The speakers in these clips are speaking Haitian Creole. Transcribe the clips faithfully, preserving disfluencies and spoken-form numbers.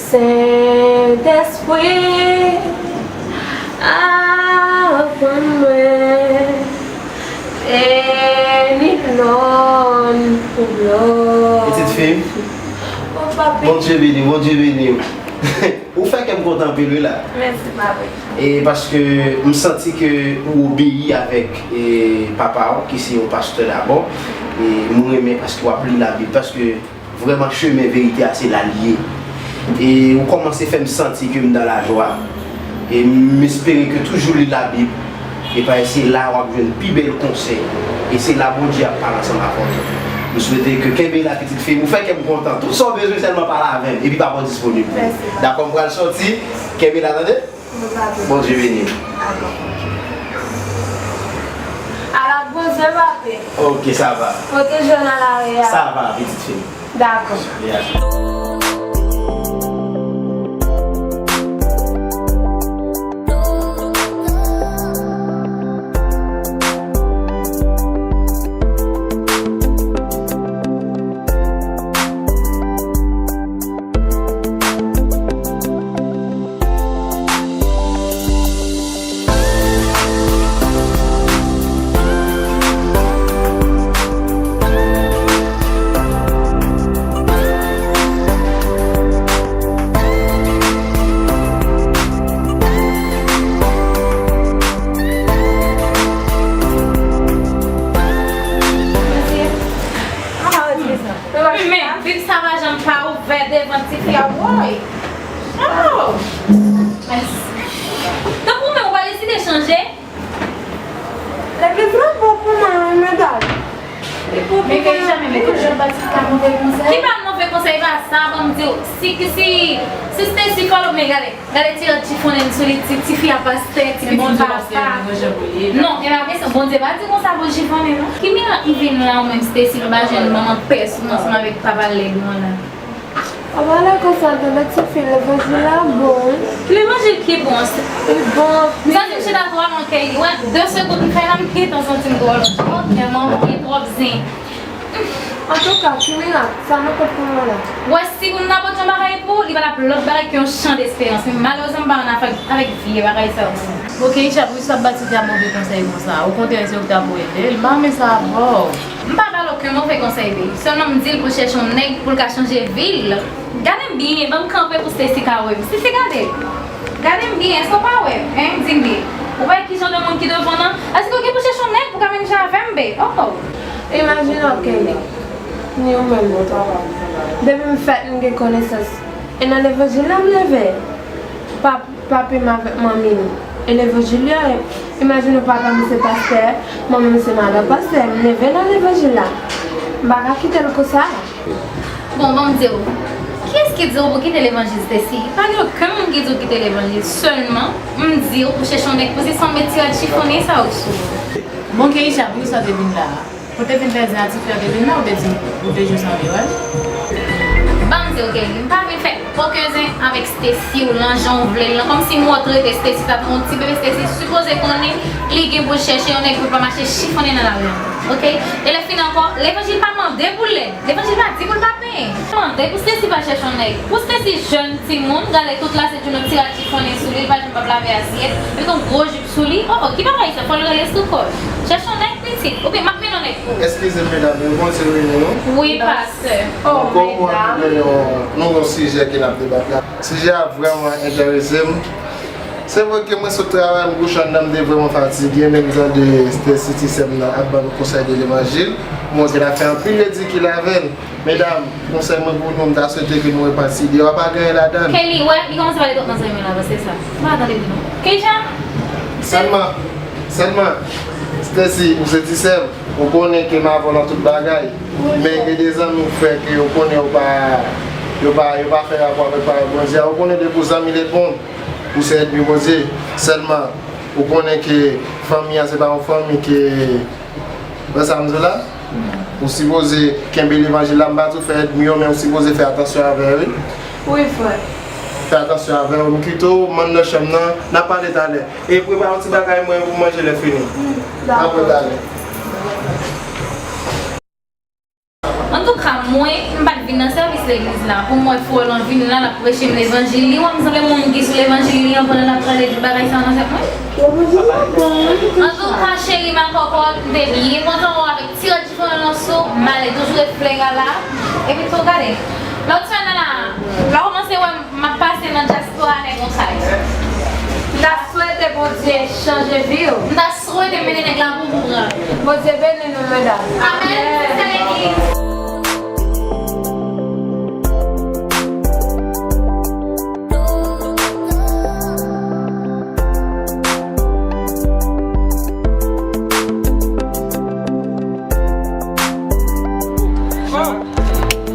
Sentespri, aprann mwen beni lòn pou lòn. Pitit fi m, Bondye beni w, Bondye beni w. Ou fè kè m kontan anpil, wi, la. Mèsi, papi. E paske m santi ke ou obeyi avèk, e, papa w, ki se yon pastè dabò. E mwen renmen paske w ap li Labib, paske vrèman chemen verite a se la l ye. E ou kòmanse fè m santi ke m dan lajwa. E m espere ke toujou li Labib. Epa se la w ap jwenn pi bèl konsèy. E se la Bondye ap pale ansanm avè w tou. M swete ke kenbe la, pitit fi m. Ou fè kè m kontan. Tout sa w bezwen, sèlman pale avè m. Epi papa w disponib. Mèsi. Dakò, m pral sòti. Kenbe la, tande? Bondye beni w. Ala Bondye, papi. Ok, sa va. Pwoteje w nan lari a. Sa va, pitit fi m. Dakò. Yeah. Men, Bib sa pa janm pa ouvè devan tifi a, woy! Oh! Tanpri, men ou pa deside chanje? Legliz la bon pou mwen, wi, medam. Li bon pou mwen. Men Keisha, men, men toujou Batis ka move konsèy. Ki pa move konsèy, pa sa, ban m di w. Si, si Stacy follow, men gade, gade ti rad chifonnen sou li, ti, tifi a pastè, ti pitit papa. Non, e pa vre, Bondye pa di konsa pou chifonnen, non. Ki mirak m vin la, ou menm Stacy, nou pa jwenn manman pès ou ansanm avèk papa lèd ou an la. Pa pale konsa, tande tifi, levanjil la bon, wi. Levanjil ki bon, se li bon. M santi m chita twò lontan, wè, de segonn m fè la, m gentan santi m twò lontan. Tèlman m gen twòp zen. Antouka, ki mirak, sa nou pot pou mwen la? Wè, si moun nan pot yon bagay pou ou, li pa t ap lòt bagay ke yon chan desperans. Men malerezman, m pa ann afè avèk vye bagay sa yo. Bon, Keisha, poukisa w ap ba tifi a move konsèy konsa? Okontrè, se ou ki ta pou ede l. M pa renmen sa avè w. M pa ba l okenn move konsèy, babe. Sèlman m di l pou l chèche yon nèg pou l ka chanje vi l. Gade m byen, ban m kanpe pou Stacy ka wè m. Stacy, gade. Gade m byen, èske w pa wè m? Hein, di m byen. Ou pa wè ki jan de moun ki devan w nan? Èske w gen pou chèche yon nèg pou ka menm jan avè m, babe? Oh, oh. Imajine w, Kelly. Ni ou menm, depi m fèt, m gen konesans. E nan levanjil la m leve. Pap Papi m avèk manmi m e levanjil yo ye. Imajine w, papa m se pastè, manmi m se madan pastè. M leve nan levanjil la. M pa ka kite l konsa. Bon, ban m di w. Kiyès ki di w pou kite levanjil, Stacy? Pa gen okenn moun ki di w kite levanjil. Sèlman, m di w pou chèche yon nèg pou se san mèt ti rad chifonnen sa yo sou ou. Bon, Keisha, poukisa w te vin la a? Ou te vin fè zen a tifi a te vin la, ou te di ou te jwe san vye wè? Ban m di w, Kelly, m pa vin fè okenn zen avèk Stacy ou lan jan w vle l lan. Kòmsi m wè w trete Stacy sa tankou yon ti bebe. Stacy sipoze konnen li gen pou l chèche yon nèg pou l pa mache chifonnen nan lari an. Oke? E lè fini ankò, levanjil pa mande pou l lèd. Levanjil pa di pou l pa penyen. Mande pou Stacy pa chèche yon nèg. Pou Stacy jèn timoun, gade tout la se di yon ti rad chifonnen sou li, li pa janm p ap lave asyèt. Li gen yon gwo jip sou li. Oh, oh, ki bagay sa? Fò l rele sou kò l. Chèche yon nèg, pitit. Oubyen m ap mennen yon nèg pou ou. Eskize m, medam, men Bondye beni nou. Wi, pastè. Oh, medam. Ankò yon, nou gen yon sijè ke n ap debat la. Sijè a vrèman enterese m. Se vre ke mwen sot travay, m kouche anndan, m te vrèman fatige, men m tande Stacy, ti sè m nan, ap ban nou konsèy de levanjil. Montre l ap fè anpil ridikil avè l. Medam, konsèy mwen pou nou, m ta swete ke nou repanti de yo, pa gen anyen ladan l. Kelly, wè, li kòmanse pale twòp nan zanmi l avan, se sa. M pa tande byen non. Keisha? Sèlman, sèlman, Stacy, ou se ti sè m, ou konnen ke m avè w nan tout bagay. Men gen de zanmi w fè ke yo konnen yo pa, yo pa, yo pa fè rapò avèk pawòl Bondye a. Ou konnen depi w zanmi Lepon, ou se ènmi Bondye. Sèlman, ou konnen ke fanmi an se pa yon fanmi ke Wè sa m di w la? Ou sipoze kenbe levanjil la, m pa di w fè ènmi yo, men ou sipoze fè atansyon avè yo, wi. Wi, frè. Fè atansyon avè yo, m kite w, m ann nan chanm nan, n a pale talè. E prepare yon ti bagay mwen pou manje lè fini. N a pale talè. Antouka, Mwen, m pa t vin nan sèvis legliz la pou m wè frè w lan vin la, l ap preche m levanjil. Li wè m sanble moun ki sou levanjil li an pandan l ap pale de bagay sa nan tèt mwen. Antouka, cheri, ma kòkòt, m te byen kontan wè w avèk ti rad chifon lan sou, m ale toujou ret flera la. Epi tou, gade, lòt semèn nan la, lè w kòmanse wè m ap pase nan dyaspora, nèg on kay. M ta swete Bondye chanje vi w. M ta swete m mennen nèg la pou ou pran. Bondye beni nou, medam. Amèn, sista Denise.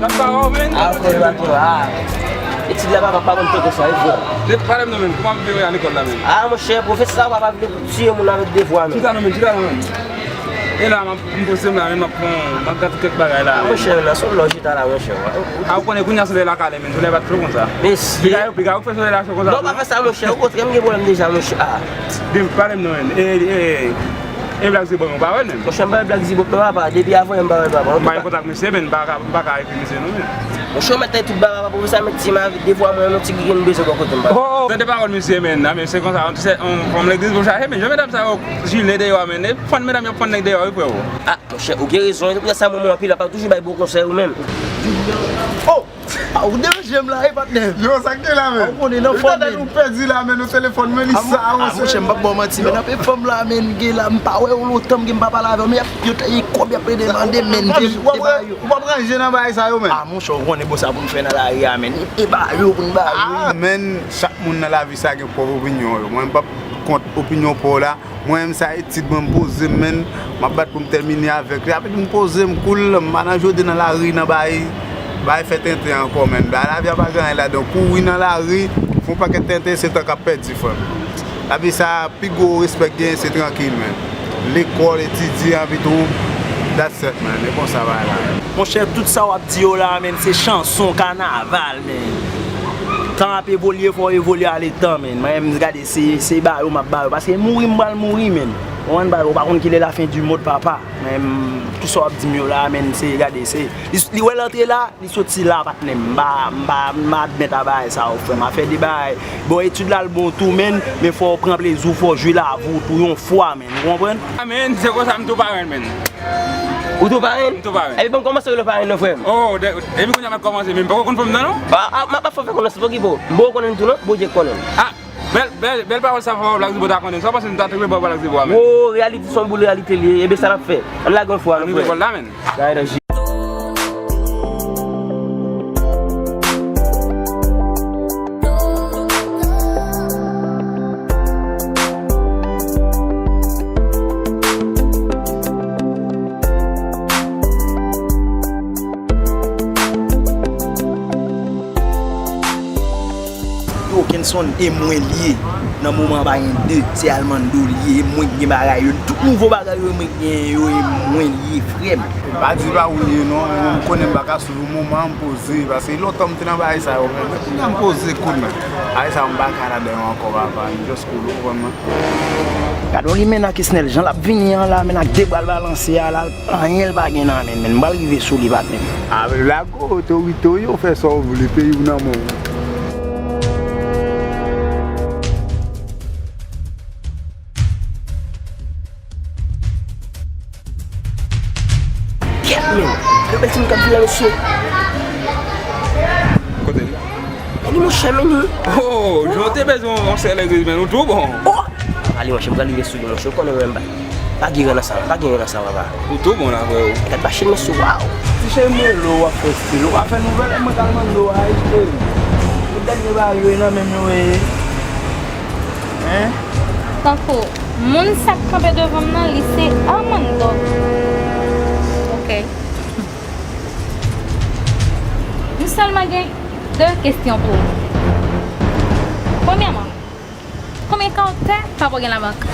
Sa pa wè w, men? Ah, frè, pa twò. Ah. Etid la, papa, pa konn pran konsa, wi, frè. Pale m non, men. Kòman w ap viv a lekòl la, men? Ah, monchè, pwofesè sa, papa vle tiye moun avèk devwa, men. Chita non, men, chita non, men. E la, m ap, m poze m la, men, m ap pran, m ap gade kèk bagay la, men. Ah, monchè, la, se yon lòj eta la, monchè. Ah, ou konnen kounye a solèy la kale, men, solèy pa t cho konsa. Mesye. Piga yo, piga yo fè solèy la cho konsa. Non, pa fè sa, monchè. Okontrè, m gen pwoblèm deja, monchè. Ah. Dim, pale m non, men. E, e, e Black Zibop, ou pa wè l menm? Monchè, m pa wè Black Zibop non, papa. Depi avan yè m pa wè l, papa. M pa gen kontak misye, men m pa ka, m pa ka ekri misye non, men. Monchè, ou mèt tande tout bagay, papa. Pwofesè a mèt tiye m avèk devwa mwen, yon ti grenn bezwen bò kote m, papa. Oh, oh, tande pawòl misye, men. Nan, men se konsa, yon ti sè, yon fanm legliz pou chache, men jan medam sa yo jile deyò a, men. E fann medam yo fann nèg deyò, wi, frè. Ah, monchè, ou gen rezon. Se pou sa mwen, mwen anpil, papa, toujou bay bon konsèy, ou menm. Oh! Ah, ou deranje m la, wi, patnè. Yo, sa k gen la, men? Ou konnen nan fòm, men. Ou pèdi la, men, nan telefòn, men, li sa, ah, monchè, m p ap ba w manti, men, anpil fanm la, men, gen la, m pa wè yo lontan, m gen m pa pale avè yo, men y ap, yo te, kòb y ap plede mande, men, m te, te ba yo. Ou p ap ranje nan bagay sa yo, men. Ah, monchè, ou konnen bon sa pou n fè nan lari a, men. E ba yo pou n ba yo. Ah, men, chak moun nan lavi sa gen pwòp opinyon yo. Mwen, m p ap kont opinyon pa w la. Mwen menm sa etid mwen, m poze m, men m ap bat pou m tèmine avèk li. Apre m poze m, cool, m pa nan jodi nan lari, nan bay, bay fè tenten ankò, men. Bay lavi a pa gen anyen ladan. Kouri nan lari, fè yon pakèt tenten, se tan k ap pèdi, frè m. Lavi sa, pi gwo respè k genyen, se trankil, men. Lekòl, etidye, anvi tou, that's it, man. E konsa bagay la. Monchè, tout sa w ap di yo la, men, se chanson, kanaval, men. Tan ap evolye, fò w evolye a letan, men. Mwen menm, gade, se, se ba yo m ap ba yo. Paske mouri, m pral mouri, men. Ou konprann, ba yo, ou pa konn kilè la fin du monde, papa. Men, tout sa w ap di m yo la, men, se, gade, se, li, li wè l antre la, li soti la, patnè m. M pa, m pa, m pa admèt a bagay sa yo, frè m. Afè de bagay. Bon, etid la, l bon tou, men, men fò w pran plezi w, fò w jwi lavi w tou yon fwa, men. Ou konprann? Ah, men, se konsa m tou parenn, men. Ou tou parenn? M tou parenn. Epi ban m kòmanse rele w parenn non, frè m. Oh, de, epi kounye a m ap kòmanse, men m poko konn fanm nan, non? Ah, ah, m ap fè w fè konnen, se pou ki bo. M poko konnen tou, non? Bondye k konnen. Ah, bèl, bèl, bèl pawòl sa, fò Black Zibo ta konnen. Sa w panse nou ta tripe ba Black Zibo a, men? Oh, reyalite se yon boul reyalite li ye. Ebyen, sa n ap fè? Ann lage yon fwa, non, frè m. Ann rive bò la, men. Gade, yo, Kenson, e mwen l ye. Nan moman an pa gen de, se Almando l ye, e mwen k gen bagay yo. Tout nouvo bagay yo, e mwen k gen yo, e mwen l ye, frè m. Pa di pa ou l ye non, mwen m konnen m pa ka swiv ou, moman an m poze, paske lontan m te nan bagay sa yo, men kounye a m poze, cool, men. Bagay sa yo m pa ka ladan yo ankò, papa, m just cool, ou konprann mwen. Gade yon limena Kesnel, jan l ap vini an la, men ak de bra l balanse a la, anyen l pa gen nan men l, men m pral rive sou li, patnè m. Ah, lage otorite w, yo fè sa w vle, peyi w nan men w. Kèt, men. Yo bèl timoun k ap vin la, mesye. Kote li? Men li, monchè, men li. Oh, jan w te bezwen yon sè legliz, men ou tou bon. Oh! Ale, monchè, m pral rive sou li, monchè. Ou konnen mwen, m pa, pa gen ren nan sa, pa gen ren nan sa, papa. Ou tou bon la, frè o. Gad machin, mesye, waw. Ti cheri, m rele w, w ap fè stil. Ou pa fè nouvèl, mwen t al mande w a, wi, cheri. Tout dènye bagay yo, e nan men m yo ye. Hein? Tankou, moun sa k kanpe devan m nan, li se Armando. Ok. M sèlman gen de kesyon pou ou. Premyèman, konbyen ka w tè papa w gen labank?